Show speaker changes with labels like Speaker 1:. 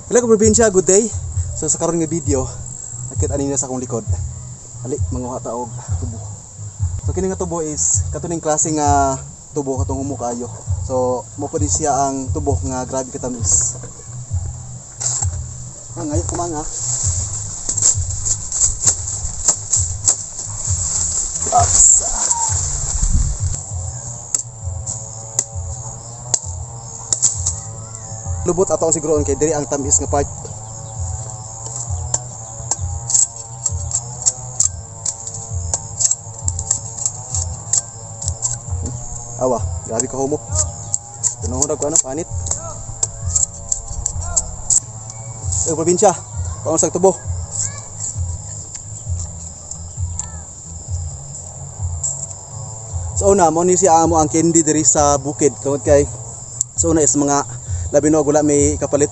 Speaker 1: Hello ka probinsya, good day. So sa karon nga video, nakita ninyo sa akong likod. Ali, manguha ta og tubo. So kini nga tubo is katuning klase nga tubo, katong humo kaayo. So mo pud siya ang tubo nga grabe katamis. Ah, ngayon kumanga. Oops. Lubot ato ang siguro kay diri ang tamis nga part. Awa, grabe ka humok. Tunuhon ko ano, panit. Eh, probinsya, paano sa tubo? So una, mo ni siya amo ang candy diri sa bukid. Tungod kay so una is mga labi no wala may kapalit.